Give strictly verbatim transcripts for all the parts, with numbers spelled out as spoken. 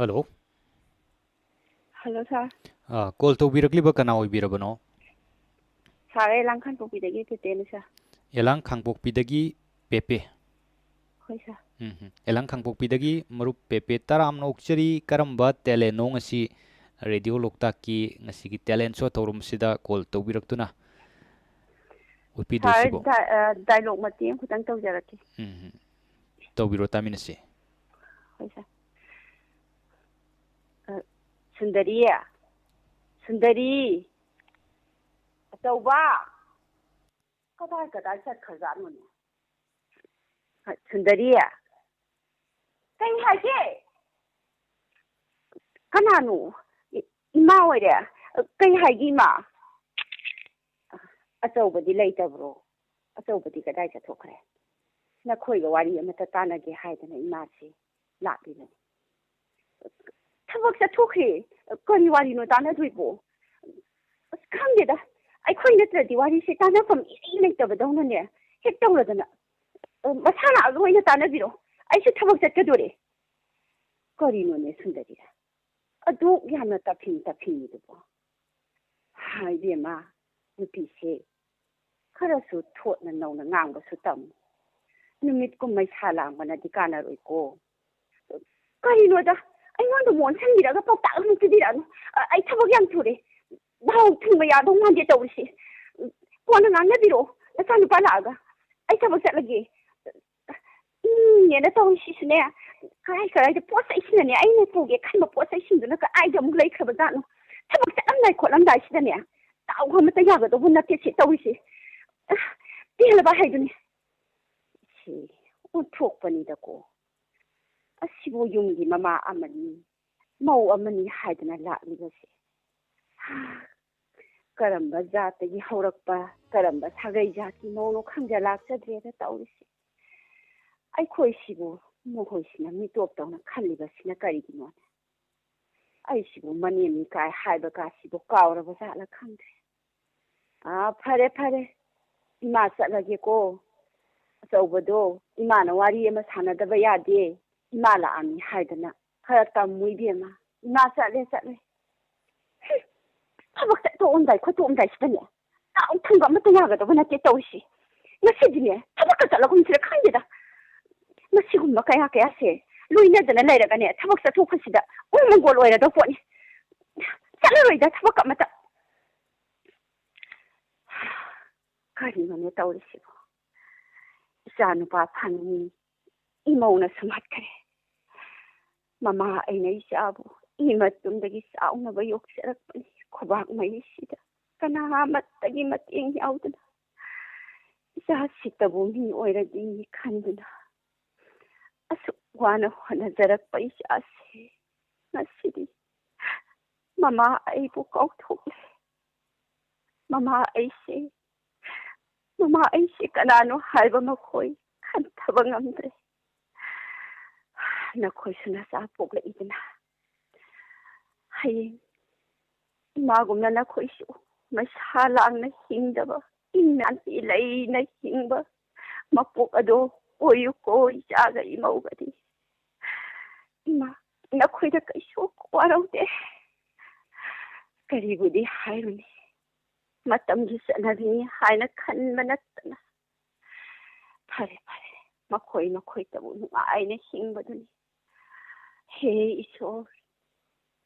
Hello. Hello ꯁꯥꯔ꯫ ꯑꯥ, call ꯇꯧꯕꯤꯔꯛꯂꯤꯕ ꯀꯅꯥ ꯑꯣꯏꯕꯤꯔꯕꯅꯣ? ꯁꯥꯔ, ꯑꯩ ꯂꯥꯡ ꯈꯥꯡꯄꯣꯛꯄꯤꯗꯒꯤ ꯄꯦꯄꯦꯅꯤ ꯁꯥꯔ꯫ ꯑꯦꯂꯥꯡ ꯈꯥꯡꯄꯣꯛꯄꯤꯗꯒꯤ ꯄꯦꯄꯦ꯫ ꯍꯣꯏ ꯁꯥꯔ꯫ ꯎꯝ ꯍꯝ꯫ ꯑꯦꯂꯥꯡ ꯈꯥꯡꯄꯣꯛꯄꯤꯗꯒꯤ ꯃꯔꯨꯞ ꯄꯦꯄꯦ ꯇꯔꯥꯝꯅ ꯑꯣꯛꯆꯔꯤ꯫ ꯀꯔꯝꯕ ꯇꯦꯂꯦꯟꯅꯣ ꯉꯁꯤ ꯔꯦꯗꯤꯑꯣ ꯂꯣꯛꯇꯥꯛꯀꯤ ꯉꯁꯤꯒꯤ ꯇꯦꯂꯦꯟ ꯁꯣ ꯊꯧꯔꯝ ꯑꯁꯤꯗ ꯀꯣꯜ ꯇꯧꯕꯤꯔꯛꯇꯨꯅ ꯁꯥꯔ, ꯎꯠꯄꯤꯗꯣꯏꯁꯤꯕꯣ? ꯗꯥ-, ꯑ, ꯗꯥꯏꯂꯣꯛ ꯃꯇꯦꯛ ꯑꯃꯈꯛꯇꯪ ꯇꯧꯖꯔꯛꯀꯦ꯫ ꯎꯝ ꯍꯝ꯫ ꯇꯧꯕꯤꯔꯣ, ꯇꯥꯃꯤꯟꯅꯁꯤ꯫ ꯍꯣꯏ ꯁꯥꯔ꯫ ꯑ, ꯁꯨꯟꯗꯔꯤ, ꯁꯨꯟꯗꯔꯤ, ꯑꯆꯧꯕ, ꯀꯗꯥꯏ ꯀꯗꯥꯏ ꯆꯠꯈ꯭ꯔꯖꯥꯠꯅꯣꯅꯦ? ꯑ, ꯁꯨꯟꯗꯔꯤ, ꯀꯩ ꯍꯥꯏꯒꯦ? ꯀꯅꯥꯅꯣ? ꯏ-, ꯏꯃꯥ ꯑꯣꯏꯔꯦ? ꯀꯩ ꯍꯥꯏꯒꯦ ꯏꯃꯥ? ꯑꯆꯧꯕꯗꯤ ꯂꯩꯇꯕ꯭ꯔꯣ? ꯑꯆꯧꯕꯗꯤ ꯀꯗꯥꯏ ꯆꯠꯊꯣꯛꯈ꯭ꯔꯦ? ꯅꯈꯣꯏꯒ ꯋꯥꯔꯤ ꯑꯃꯠꯇ ꯇꯥꯟꯅꯒꯦ ꯍꯥꯏꯗꯅ ꯏꯃꯥꯁꯤ ꯂꯥꯛꯂꯤꯕꯅꯤ꯫ ꯊꯕꯛ ꯆꯠꯊꯣꯛꯈ꯭ꯔꯦ꯫ ꯀꯔꯤ ꯋꯥꯔꯤꯅꯣ ꯇꯥꯟꯅꯗꯣꯏꯕꯣ? ꯑꯁ, ꯈꯪꯗꯦꯗ, ꯑꯩꯈꯣꯏ ꯅꯠꯇ꯭ꯔꯗꯤ ꯋꯥꯔꯤꯁꯦ ꯇꯥꯟꯅꯐꯝ ꯏꯔꯩ ꯂꯩꯇꯕꯗꯧꯅꯅꯦ ꯍꯦꯛ ꯇꯧꯔꯗꯅ꯫ ꯑ, ꯃꯁꯥ ꯂꯥꯛꯑꯒ ꯑꯣꯏꯅ ꯇꯥꯟꯅꯕꯤꯔꯣ꯫ ꯑꯩꯁꯨ ꯊꯕꯛ ꯆꯠꯀꯗꯣꯔꯦ꯫ ꯀꯔꯤꯅꯣꯅꯦ ꯁꯨꯟꯗꯔꯤ? ꯑꯗꯨꯛ ꯌꯥꯝꯅ ꯇꯞꯐꯤꯡ ꯇꯞꯐꯤꯡꯉꯤꯗꯨꯕꯣ? ꯍꯥ, ꯏꯕꯦꯝꯃ, ꯅꯨꯄꯤꯁꯦ ꯈꯔꯁꯨ ꯊꯣꯠꯅ ꯅꯧꯅ ꯉꯥꯡꯕꯁꯨ ꯇꯝꯃꯨ꯫ ꯅꯨꯃꯤꯠ ꯀꯨꯝꯃꯩ ꯁꯥ ꯂꯥꯡꯕꯅꯗꯤ ꯀꯥꯟꯅꯔꯣꯏꯀꯣ꯫ ꯀꯔꯤꯅꯣꯗ, ꯑꯩꯉꯣꯟꯗ ꯃꯣꯟ ꯁꯟꯕꯤꯔꯒ ꯄꯥꯎꯇꯥꯛ ꯑꯃꯨꯛ ꯄꯤꯕꯤꯔꯛꯑꯅꯨ꯫ ꯑ, ꯑꯩ ꯊꯕꯛ ꯌꯥꯝ ꯊꯨꯔꯦ꯫ ꯚꯥꯎ ꯊꯤꯡꯕ ꯌꯥꯗꯧ ꯃꯥꯟꯗꯦ ꯇꯧꯔꯤꯁꯦ꯫ ꯀꯣꯟꯅ ꯉꯥꯡꯅꯕꯤꯔꯣ, ꯅꯆꯥꯅꯨꯄꯥ ꯂꯥꯛꯑꯒ꯫ ꯑꯩ ꯊꯕꯛ ꯆꯠꯂꯒꯦ꯫ ꯏꯅꯦꯅ ꯇꯧꯔꯤꯁꯤꯁꯨꯅꯦ, ꯀꯔꯥꯏ ꯀꯔꯥꯏꯗ ꯄꯣꯠ ꯆꯩꯁꯤꯅꯅꯦ, ꯑꯩꯅ ꯄꯨꯒꯦ ꯈꯟꯕ ꯄꯣꯠ ꯆꯩꯁꯤꯡꯗꯨꯅ ꯀꯗꯥꯏꯗ ꯑꯃꯨꯛ ꯂꯩꯈ꯭ꯔꯕꯖꯥꯠꯅꯣ? ꯊꯕꯛ ꯆꯠꯂꯝꯗꯥꯏ ꯈꯣꯠꯂꯝꯗꯥꯏꯁꯤꯗꯅꯦ, ꯇꯥꯎꯕ ꯑꯃꯠꯇ ꯌꯥꯒꯗꯧꯕ ꯅꯠꯇꯦ ꯁꯤ ꯇꯧꯔꯤꯁꯦ꯫ ꯑ, ꯄꯦꯜꯂꯕ ꯍꯥꯏꯗꯨꯅꯤ꯫ ꯁꯤ ꯑꯣꯟꯊꯣꯛꯄꯅꯤꯗꯀꯣ꯫ ꯑꯁꯤꯕꯨ ꯌꯨꯝꯒꯤ ꯃꯃꯥ ꯑꯃꯅꯤ, ꯃꯧ ꯑꯃꯅꯤ ꯍꯥꯏꯗꯅ ꯂꯥꯛꯂꯤꯕꯁꯦ꯫ ꯀꯔꯝꯕ ꯖꯥꯠꯇꯒꯤ ꯍꯧꯔꯛꯄ, ꯀꯔꯝꯕ ꯁꯥꯒꯩ ꯖꯥꯠꯀꯤ ꯃꯧꯅꯣ ꯈꯪꯖ ꯂꯥꯛꯆꯗ꯭ꯔꯦꯗ ꯇꯧꯔꯤꯁꯦ꯫ ꯑꯩꯈꯣꯏꯁꯤꯕꯨ ꯃꯈꯣꯏꯁꯤꯅ ꯃꯤꯇꯣꯞ ꯇꯧꯅ ꯈꯜꯂꯤꯕꯁꯤꯅ ꯀꯔꯤꯒꯤꯅꯣꯅꯦ? ꯑꯩꯁꯤꯕꯨ ꯃꯅꯦꯝ ꯏꯀꯥꯏ ꯍꯥꯏꯕ ꯀꯥꯁꯤꯕꯨ ꯀꯥꯎꯔꯕ ꯖꯥꯠꯂ ꯈꯪꯗ꯭ꯔꯦ꯫ ꯑꯥ, ꯐꯔꯦ, ꯐꯔꯦ꯫ ꯏꯃꯥ ꯆꯠꯂꯒꯦꯀꯣ꯫ ꯑꯆꯧꯕꯗꯣ, ꯏꯃꯥꯅ ꯋꯥꯔꯤ ꯑꯃ ꯁꯥꯟꯅꯗꯕ ꯌꯥꯗꯦ꯫ ꯏꯃꯥ ꯂꯥꯛꯑꯝꯃꯤ ꯍꯥꯏꯗꯅ꯫ ꯈꯔ ꯇꯝꯃꯨ ꯏꯕꯦꯝꯃ꯫ ꯏꯃꯥ ꯆꯠꯂꯦ, ꯆꯠꯂꯦ꯫ ꯍꯨꯝ, ꯊꯕꯛ ꯆꯠꯊꯣꯛꯑꯝꯗꯥꯏ ꯈꯣꯠꯇꯣꯛꯑꯝꯗꯥꯏꯁꯤꯗꯅꯦ, ꯆꯥꯛ ꯊꯨꯝꯒ ꯑꯃꯠꯇ ꯌꯥꯒꯗꯕ ꯅꯠꯇꯦ ꯇꯧꯔꯤꯁꯤ꯫ ꯉꯁꯤꯗꯤꯅꯦ, ꯊꯕꯛꯀ ꯆꯠꯂꯒꯨꯝꯁꯤꯔ ꯈꯪꯗꯦꯗ꯫ ꯃꯁꯤꯒꯨꯝꯕ ꯀꯌꯥ ꯀꯌꯥꯁꯦ ꯂꯣꯏꯅꯗꯅ ꯂꯩꯔꯒꯅꯦ, ꯊꯕꯛ ꯆꯠꯊꯣꯛꯄꯁꯤꯗ ꯎ ꯃꯪꯒꯣꯜ ꯑꯣꯏꯔꯗꯧ ꯄꯣꯠꯅꯤ꯫ ꯆꯠꯂꯔꯣꯏꯗ ꯊꯕꯛ ꯑꯃꯠꯇ꯫ ꯀꯔꯤꯅꯣꯅꯦ ꯇꯧꯔꯤꯁꯤꯕꯣ? ꯏꯆꯥ ꯅꯨꯄꯥ ꯐꯪꯉꯤ, ꯏꯃꯧꯅ ꯁꯨꯝꯍꯠꯈ꯭ꯔꯦ꯫ ꯃꯃꯥ ꯑꯩꯅ ꯏꯆꯥꯕꯨ ꯏ ꯃꯇꯨꯝꯗꯒꯤ ꯆꯥꯎꯅꯕ ꯌꯣꯛꯆꯔꯛꯄꯅꯤ꯫ ꯈꯨꯕꯥꯛ ꯃꯩꯁꯤꯗ ꯀꯅꯥ ꯑꯃꯠꯇꯒꯤ ꯃꯇꯦꯡ ꯌꯥꯎꯗꯅ ꯏꯆꯥꯁꯤꯇꯕꯨ ꯃꯤ ꯑꯣꯏꯔꯗꯤ ꯈꯟꯗꯨꯅ ꯑꯁꯨꯛ ꯋꯥꯅ ꯍꯣꯠꯅꯖꯔꯛꯄ ꯏꯆꯥꯁꯦ ꯉꯁꯤꯗꯤ ꯃꯃꯥ ꯑꯩꯕꯨ ꯀꯥꯎꯊꯣꯛꯂꯦ꯫ ꯃꯃꯥ ꯑꯩꯁꯦ, ꯃꯃꯥ ꯑꯩꯁꯦ ꯀꯅꯥꯅꯣ ꯍꯥꯏꯕ ꯃꯈꯣꯏ ꯈꯟꯊꯕ ꯉꯝꯗ꯭ꯔꯦ꯫ ꯅꯈꯣꯏꯁꯨ ꯅꯆꯥ ꯄꯣꯛꯂꯛꯏꯗꯅ, ꯍꯌꯦꯡ ꯏꯃꯥꯒꯨꯝꯅ ꯅꯈꯣꯏꯁꯨ ꯃꯩꯁꯥ ꯂꯥꯡꯅ ꯍꯤꯡꯗꯕ, ꯏꯪꯅ ꯂꯩꯅ ꯍꯤꯡꯕ ꯃꯄꯣꯛ ꯑꯗꯣ ꯑꯣꯏꯌꯨꯀꯣ ꯏꯆꯥꯒ ꯏꯃꯧꯒꯗꯤ꯫ ꯏꯃꯥ, ꯅꯈꯣꯏꯗ ꯀꯩꯁꯨ ꯋꯥꯔꯧꯗꯦ꯫ ꯀꯔꯤꯕꯨꯗꯤ ꯍꯥꯏꯔꯨꯅꯤ, ꯃꯇꯝꯒꯤ ꯆꯠꯅꯕꯤꯅꯤ ꯍꯥꯏꯅ ꯈꯟꯕ ꯅꯠꯇꯅ꯫ ꯐꯔꯦ, ꯐꯔꯦ, ꯃꯈꯣꯏ ꯃꯈꯣꯏꯇꯕꯨ ꯅꯨꯡꯉꯥꯏꯅ ꯍꯤꯡꯕꯗꯨꯅꯤ꯫ ꯍꯦ ꯏꯁꯣꯔ,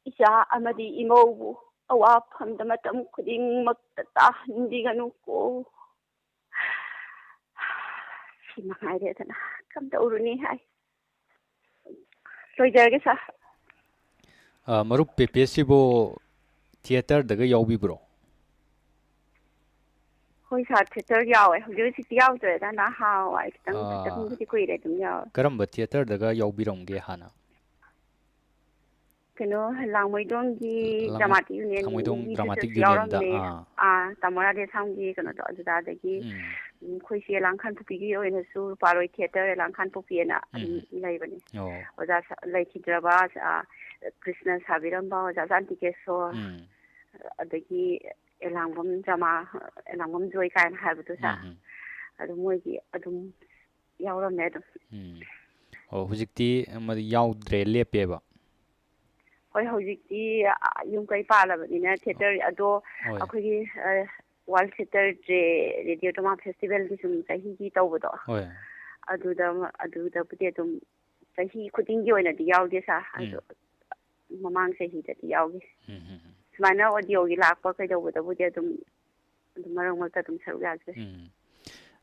ꯏꯆꯥ ꯑꯃꯗꯤ ꯏꯃꯧꯕꯨ ꯑꯋꯥꯐꯝꯗ ꯃꯇꯝ ꯈꯨꯗꯤꯡꯃꯛꯇ ꯇꯥꯍꯟꯕꯤꯒꯅꯨꯀꯣ꯫ ꯁꯤ ꯃꯉꯥꯏꯔꯦꯗꯅ, ꯀꯝꯗꯧꯔꯨꯅꯤ ꯍꯥꯏ꯫ ꯂꯣꯏꯖꯔꯒꯦ, ꯁꯥꯔ꯫ ꯑ, ꯃꯔꯨꯞ ꯄꯦꯄꯦꯁꯤꯕꯨ ꯊꯤꯌꯦꯇꯔꯗꯒ ꯌꯥꯎꯕꯤꯕ꯭ꯔꯣ? ꯍꯣꯏ, ꯁꯥꯔ, ꯊꯤꯌꯦꯇꯔ ꯌꯥꯎꯋꯦ꯫ ꯍꯧꯖꯤꯛ ꯍꯧꯖꯤꯛꯇꯤ ꯌꯥꯎꯗ꯭ꯔꯦꯗ, ꯅꯍꯥꯟꯋꯥꯏ ꯈꯤꯇꯪ, ꯑ, ꯈꯤꯇꯪꯕꯨꯗꯤ ꯀꯨꯏꯔꯦ ꯑꯗꯨꯝ ꯌꯥꯎꯋꯦ꯫ ꯀꯔꯝꯕ ꯊꯤꯌꯦꯇꯔꯗꯒ ꯌꯥꯎꯕꯤꯔꯝꯒꯦ ꯍꯥꯟꯅ? ꯀꯩꯅꯣ, ꯂꯥꯡꯃꯩꯗꯣꯡꯒꯤ ꯂꯥꯡꯃꯩ-, ꯗ꯭ꯔꯃꯥꯇꯤꯛ ꯌꯨꯅꯤꯌꯟꯒꯤꯗꯨꯁꯨ ꯂꯥꯡꯃꯩꯗꯣꯡ ꯗ꯭ꯔꯃꯥꯇꯤꯛ ꯌꯨꯅꯤꯌꯟꯗ, ꯌꯥꯎꯔꯝꯃꯦ꯫ ꯑꯥ꯫ ꯑꯥ, ꯇꯥꯃꯣ ꯔꯥꯙꯦꯁ꯭ꯌꯥꯝꯒꯤ ꯀꯩꯅꯣꯗꯣ, ꯑꯗꯨꯗ, ꯑꯗꯒꯤ, ꯎꯝ꯫ ꯎꯝ, ꯑꯩꯈꯣꯏ ꯆꯦ ꯂꯥꯡꯈꯥꯟꯄꯣꯛꯄꯤꯒꯤ ꯑꯣꯏꯅꯁꯨ ꯔꯨꯄꯥꯔꯣꯏ ꯊꯤꯌꯦꯇꯔ ꯂꯥꯡꯈꯥꯟꯄꯣꯛꯄꯤꯑꯅ ꯑꯗꯨꯝ ꯎꯝ꯫ ꯂꯩꯕꯅꯦ꯫ ꯑꯣ꯫ ꯑꯣꯖꯥ ꯁ-, ꯂꯩꯈꯤꯗ꯭ꯔꯕ, ꯑꯥ, ꯀ꯭ꯔꯤꯁꯅ ꯁꯥꯕꯤꯔꯝꯕ ꯑꯣꯖꯥ ꯁꯥꯟꯇꯤꯀꯦꯁꯣꯔ, ꯎꯝ꯫ ꯑꯗꯒꯤ ꯑꯦꯂꯥꯡꯕꯝ ꯗ꯭ꯔꯃꯥ, ꯑꯦꯂꯥꯡꯕꯝ ꯖꯣꯏ ꯀꯥꯏꯅ ꯍꯥꯏꯕꯗꯣ, ꯁꯥꯔ꯫ ꯎꯝ, ꯎꯝ꯫ ꯑꯗꯨ ꯃꯣꯏꯒꯤ ꯑꯗꯨꯝ ꯌꯥꯎꯔꯝꯃꯦ ꯑꯗꯨꯝ꯫ ꯎꯝ꯫ ꯑꯣ, ꯍꯧꯖꯤꯛꯇꯤ ꯃꯗꯨ ꯌꯥꯎꯗ꯭ꯔꯦ, ꯂꯦꯞꯄꯦꯕ? ꯍꯣꯏ, ꯍꯧꯖꯤꯛꯇꯤ ꯑ, ꯌꯨꯝ ꯀꯩ ꯄꯥꯜꯂꯕꯅꯤꯅ ꯊꯤꯌꯦꯇꯔ ꯑꯗꯣ ꯍꯣꯏ꯫ ꯑꯩꯈꯣꯏꯒꯤ ꯋꯥꯔꯜ ꯊꯤꯌꯦꯇꯔ ꯗꯦ, ꯔꯦꯗꯤꯑꯣ ꯗ꯭ꯔꯃꯥ ꯐꯦꯁꯇꯤꯚꯦꯜꯒꯤ ꯁꯨꯝ ꯆꯍꯤꯒꯤ ꯇꯧꯕꯗꯣ, ꯍꯣꯏ꯫ ꯑꯗꯨꯗ ꯑꯗꯨꯗꯕꯨꯗꯤ ꯑꯗꯨꯝ ꯆꯍꯤ ꯈꯨꯗꯤꯡꯒꯤ ꯑꯣꯏꯅꯗꯤ ꯌꯥꯎꯗꯦ ꯁꯥꯔ꯫ ꯑꯗꯣ ꯃꯃꯥꯡ ꯆꯍꯤꯗꯗꯤ ꯌꯥꯎꯈꯤ꯫ ꯎꯝ, ꯎꯝ, ꯎꯝ꯫ ꯁꯨꯃꯥꯏꯅ ꯑꯣꯗꯤꯑꯣꯒꯤ ꯂꯥꯛꯄ ꯀꯩꯗꯧꯕꯗꯕꯨꯗꯤ ꯑꯗꯨꯝ ꯑꯗꯨꯝ ꯃꯔꯛ ꯃꯔꯛꯇ ꯑꯗꯨꯝ ꯁꯔꯨꯛ ꯌꯥꯖꯩ꯫ ꯎꯝ꯫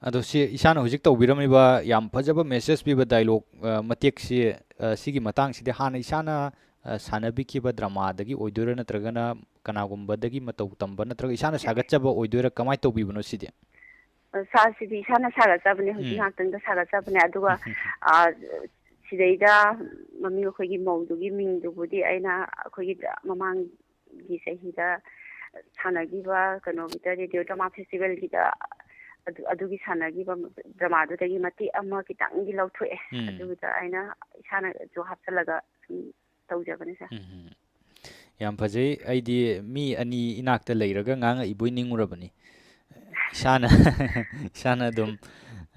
ꯑꯗꯣ ꯁꯤ ꯏꯁꯥꯅ ꯍꯧꯖꯤꯛ ꯇꯧꯕꯤꯔꯝꯃꯤꯕ ꯌꯥꯝ ꯐꯖꯕ ꯃꯦꯁꯦꯖ ꯄꯤꯕ ꯗꯥꯏꯂꯣꯛ, ꯑ, ꯃꯇꯦꯛꯁꯤ, ꯑ, ꯁꯤꯒꯤ ꯃꯇꯥꯡꯁꯤꯗꯤ ꯍꯥꯟꯅ ꯏꯁꯥꯅ, ꯑ, ꯁꯥꯟꯅꯕꯤꯈꯤꯕ ꯗ꯭ꯔꯃꯥꯗꯒꯤ ꯑꯣꯏꯗꯣꯏꯔꯥ, ꯅꯠꯇ꯭ꯔꯒꯅ ꯀꯅꯥꯒꯨꯝꯕꯗꯒꯤ ꯃꯇꯧ ꯇꯝꯕ, ꯅꯠꯇ꯭ꯔꯒ ꯏꯁꯥꯅ ꯁꯥꯒꯠꯆꯕ ꯑꯣꯏꯗꯣꯏꯔꯥ, ꯀꯃꯥꯏꯅ ꯇꯧꯕꯤꯕꯅꯣ ꯁꯤꯗꯤ? ꯑ, ꯁꯥꯔ, ꯁꯤꯗꯤ ꯏꯁꯥꯅ ꯁꯥꯒꯠꯆꯕꯅꯦ, ꯍꯧꯖꯤꯛ ꯎꯝ꯫ ꯉꯥꯛꯇꯪꯗ ꯁꯥꯒꯠꯆꯕꯅꯦ꯫ ꯑꯗꯨꯒ, ꯑ, ꯁꯤꯗꯩꯗ ꯃꯃꯤꯡ, ꯑꯩꯈꯣꯏꯒꯤ ꯃꯧꯗꯨꯒꯤ ꯃꯤꯡꯗꯨꯕꯨꯗꯤ ꯑꯩꯅ ꯑꯩꯈꯣꯏꯒꯤ ꯃꯃꯥꯡꯒꯤ ꯆꯍꯤꯗ ꯁꯥꯟꯅꯈꯤꯕ ꯀꯩꯅꯣꯒꯤꯗ, ꯔꯦꯗꯤꯑꯣ ꯗ꯭ꯔꯃꯥ ꯐꯦꯁꯇꯤꯚꯦꯜꯒꯤꯗ, ꯑꯗꯨ, ꯑꯗꯨꯒꯤ ꯁꯥꯟꯅꯈꯤꯕ ꯗ꯭ꯔꯃꯥꯗꯨꯗꯒꯤ ꯃꯇꯦꯛ ꯑꯃ ꯈꯤꯇꯪꯗꯤ ꯂꯧꯊꯣꯛꯑꯦ꯫ ꯎꯝ꯫ ꯑꯗꯨꯒꯤꯗ ꯑꯩꯅ ꯏꯁꯥꯅꯁꯨ ꯍꯥꯞꯆꯜꯂꯒ ꯁꯨꯝ ꯇꯧꯖꯕꯅꯦ, ꯁꯥꯔ꯫ ꯎꯝ, ꯎꯝ꯫ ꯌꯥꯝ ꯐꯖꯩ꯫ ꯑꯩꯗꯤ ꯃꯤ ꯑꯅꯤ ꯏꯅꯥꯛꯇ ꯂꯩꯔꯒ ꯉꯥꯡꯉꯛꯏꯕꯣꯏ ꯅꯤꯡꯉꯨꯔꯕꯅꯤ꯫ ꯏꯁꯥꯅ, ꯏꯁꯥꯅ ꯑꯗꯨꯝ,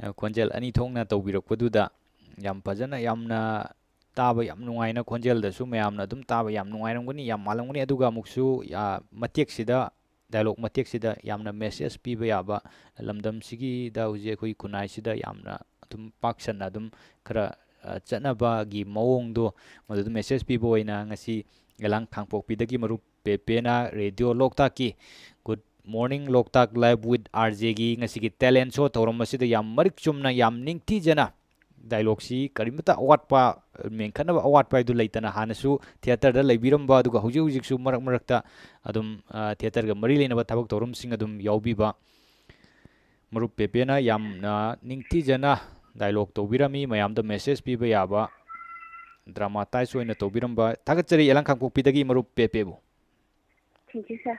ꯑ, ꯈꯣꯟꯖꯦꯜ ꯑꯅꯤ ꯊꯣꯛꯅ ꯇꯧꯕꯤꯔꯛꯄꯗꯨꯗ ꯌꯥꯝ ꯐꯖꯅ, ꯌꯥꯝꯅ ꯇꯥꯕ ꯌꯥꯝ ꯅꯨꯡꯉꯥꯏꯅ, ꯈꯣꯟꯖꯦꯜꯗꯁꯨ ꯃꯌꯥꯝꯅ ꯑꯗꯨꯝ ꯇꯥꯕ ꯌꯥꯝ ꯅꯨꯡꯉꯥꯏꯔꯝꯒꯅꯤ, ꯌꯥꯝ ꯃꯥꯜꯂꯝꯒꯅꯤ꯫ ꯑꯗꯨꯒ ꯑꯃꯨꯛꯁꯨ, ꯑ, ꯃꯇꯦꯛꯁꯤꯗ, ꯗꯥꯏꯂꯣꯛ ꯃꯇꯦꯛꯁꯤꯗ ꯌꯥꯝꯅ ꯃꯦꯁꯦꯖ ꯄꯤꯕ ꯌꯥꯕ, ꯂꯝꯗꯝꯁꯤꯒꯤꯗ ꯍꯧꯖꯤꯛ ꯑꯩꯈꯣꯏ ꯈꯨꯟꯅꯥꯏꯁꯤꯗ ꯌꯥꯝꯅ ꯑꯗꯨꯝ ꯄꯥꯛ ꯁꯟꯅ ꯑꯗꯨꯝ ꯈꯔ, ꯑ, ꯆꯠꯅꯕꯒꯤ ꯃꯑꯣꯡꯗꯣ, ꯃꯗꯨꯗ ꯃꯦꯁꯦꯖ ꯄꯤꯕ ꯑꯣꯏꯅ ꯉꯁꯤ ꯌꯦꯂꯥꯡ ꯈꯥꯡꯄꯣꯛꯄꯤꯗꯒꯤ ꯃꯔꯨꯞ ꯄꯦꯄꯦꯅ ꯔꯦꯗꯤꯑꯣ ꯂꯣꯛꯇꯥꯛꯀꯤ Good Morning Loktak Live with R Jꯒꯤ ꯉꯁꯤꯒꯤ ꯇꯦꯂꯦꯟ ꯁꯣ ꯊꯧꯔꯝ ꯑꯁꯤꯗ ꯌꯥꯝ ꯃꯔꯤꯛ ꯆꯨꯝꯅ, ꯌꯥꯝ ꯅꯤꯡꯊꯤꯖꯅ ꯗꯥꯏꯂꯣꯛꯁꯤ ꯀꯔꯤꯃꯇ ꯑꯋꯥꯠꯄ, ꯃꯦꯟꯈꯠꯅꯕ ꯑꯋꯥꯠꯄ ꯍꯥꯏꯗꯨ ꯂꯩꯇꯅ ꯍꯥꯟꯅꯁꯨ ꯊꯤꯌꯦꯇꯔꯗ ꯂꯩꯕꯤꯔꯝꯕ, ꯑꯗꯨꯒ ꯍꯧꯖꯤꯛ ꯍꯧꯖꯤꯛꯁꯨ ꯃꯔꯛ ꯃꯔꯛꯇ ꯑꯗꯨꯝ, ꯑ, ꯊꯤꯌꯦꯇꯔꯒ ꯃꯔꯤ ꯂꯩꯅꯕ ꯊꯕꯛ ꯊꯧꯔꯝꯁꯤꯡ ꯑꯗꯨꯝ ꯌꯥꯎꯕꯤꯕ ꯃꯔꯨꯞ ꯄꯦꯄꯦꯅ ꯌꯥꯝꯅ ꯅꯤꯡꯊꯤꯖꯅ ꯗꯥꯏꯂꯣꯛ ꯇꯧꯕꯤꯔꯝꯃꯤ, ꯃꯌꯥꯝꯗ ꯃꯦꯁꯦꯖ ꯄꯤꯕ ꯌꯥꯕ ꯗ꯭ꯔꯃꯥꯇꯥꯏꯖ ꯑꯣꯏꯅ ꯇꯧꯕꯤꯔꯝꯕ꯫ ꯊꯥꯒꯠꯆꯔꯤ ꯌꯦꯂꯥꯡ ꯈꯥꯡꯄꯣꯛꯄꯤꯗꯒꯤ ꯃꯔꯨꯞ ꯄꯦꯄꯦꯕꯨ꯫ Thank you, sir.